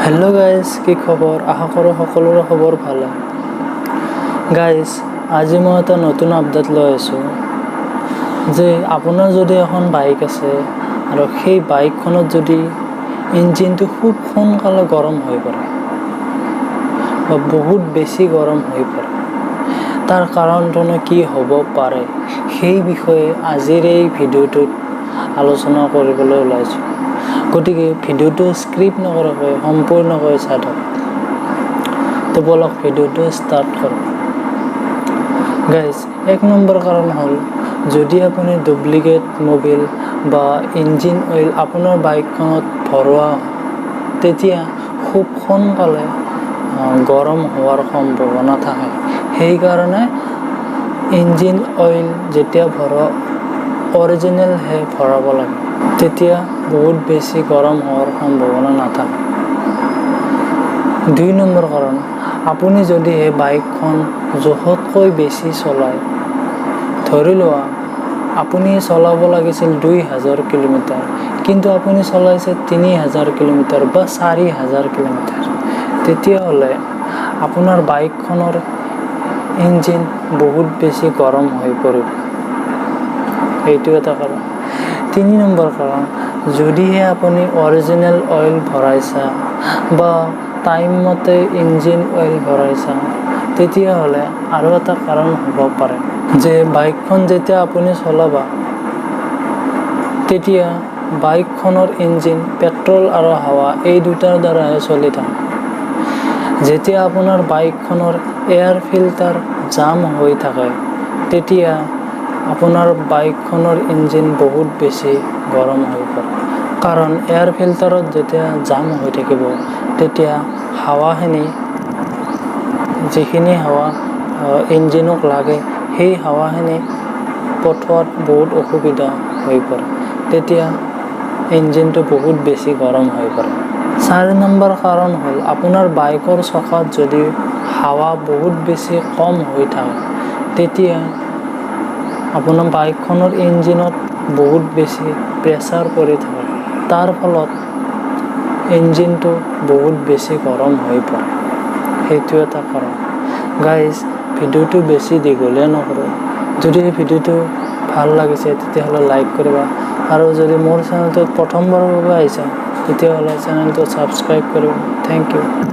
Hello' guys, কি খবৰ? আশা কৰোঁ সকলোৰে খবৰ ভালে। গাইজ, আজি মই এটা নতুন আপডেট লৈ আহিছোঁ যে আপোনাৰ যদি এখন বাইক আছে আৰু সেই বাইকখনত যদি ইঞ্জিনটো খুব সোনকালে গৰম হৈ পৰে বা বহুত বেছি গৰম হৈ পৰে, তাৰ কাৰণটোনো কি হ'ব পাৰে, সেই বিষয়ে আজিৰ এই ভিডিঅ'টোত আলোচনা কৰিবলৈ ওলাইছোঁ। গতিকে ভিডিঅ'টো স্কিপ নকৰাকৈ সম্পূৰ্ণকৈ চাই থাকক। তো ব'লক, ভিডিঅ'টো ষ্টাৰ্ট কৰোঁ। গাইজ, 1 নম্বৰ কাৰণ হ'ল যদি আপুনি ডুপ্লিকেট মবিল বা ইঞ্জিন অইল আপোনাৰ বাইকখনত ভৰোৱা, তেতিয়া খুব সোনকালে গৰম হোৱাৰ সম্ভাৱনা থাকে। সেইকাৰণে ইঞ্জিন অইল যেতিয়া ভৰোৱা, অৰিজিনেলহে ভৰাব লাগে। তেতিয়া বহুত বেছি গৰম হোৱাৰ সম্ভাৱনা নাথাকে। 2 নম্বৰ কাৰণ, আপুনি যদিহে বাইকখন জোখতকৈ বেছি চলায়, ধৰি লোৱা আপুনি চলাব লাগিছিল 2000 কিলোমিটাৰ, কিন্তু আপুনি চলাইছে 3000 কিলোমিটাৰ বা 4000 কিলোমিটাৰ, তেতিয়াহ'লে আপোনাৰ বাইকখনৰ ইঞ্জিন বহুত বেছি গৰম হৈ পৰিব। এইটো এটা কাৰণ। 3 নম্বৰ কাৰণ, যদিহে আপুনি অৰিজিনেল অইল ভৰাইছা বা টাইম মতে ইঞ্জিন অইল ভৰাইছা, তেতিয়াহ'লে আৰু এটা কাৰণ হ'ব পাৰে যে বাইকখন যেতিয়া আপুনি চলাবা, তেতিয়া বাইকখনৰ ইঞ্জিন পেট্ৰল আৰু হাৱা এই দুটাৰ দ্বাৰাহে চলি থাকে। যেতিয়া আপোনাৰ বাইকখনৰ এয়াৰ ফিল্টাৰ জাম হৈ থাকে, তেতিয়া আপোনাৰ বাইকখনৰ ইঞ্জিন বহুত বেছি গৰম হৈ পৰে। কাৰণ এয়াৰ ফিল্টাৰত যেতিয়া জাম হৈ থাকিব, তেতিয়া হাৱাখিনি, যিখিনি হাৱা ইঞ্জিনক লাগে, সেই হাৱাখিনি পঠোৱাত বহুত অসুবিধা হৈ পৰে। তেতিয়া ইঞ্জিনটো বহুত বেছি গৰম হৈ পৰে। 4 নম্বৰ কাৰণ হ'ল আপোনাৰ বাইকৰ চকাত যদি হাৱা বহুত বেছি কম হৈ থাকে, তেতিয়া আপোনাৰ বাইকখনৰ ইঞ্জিনত বহুত বেছি প্ৰেছাৰ পৰি থাকে। তাৰ ফলত ইঞ্জিনটো বহুত বেছি গৰম হৈ পৰে। সেইটো এটা কাৰণ। গাইজ, ভিডিঅ'টো বেছি দীঘলীয়া নকৰোঁ। যদি ভিডিঅ'টো ভাল লাগিছে, তেতিয়াহ'লে লাইক কৰিবা আৰু যদি মোৰ চেনেলটোত প্ৰথমবাৰৰ বাবে আহিছা, তেতিয়াহ'লে চেনেলটো ছাবস্ক্ৰাইব কৰিবা। Thank U.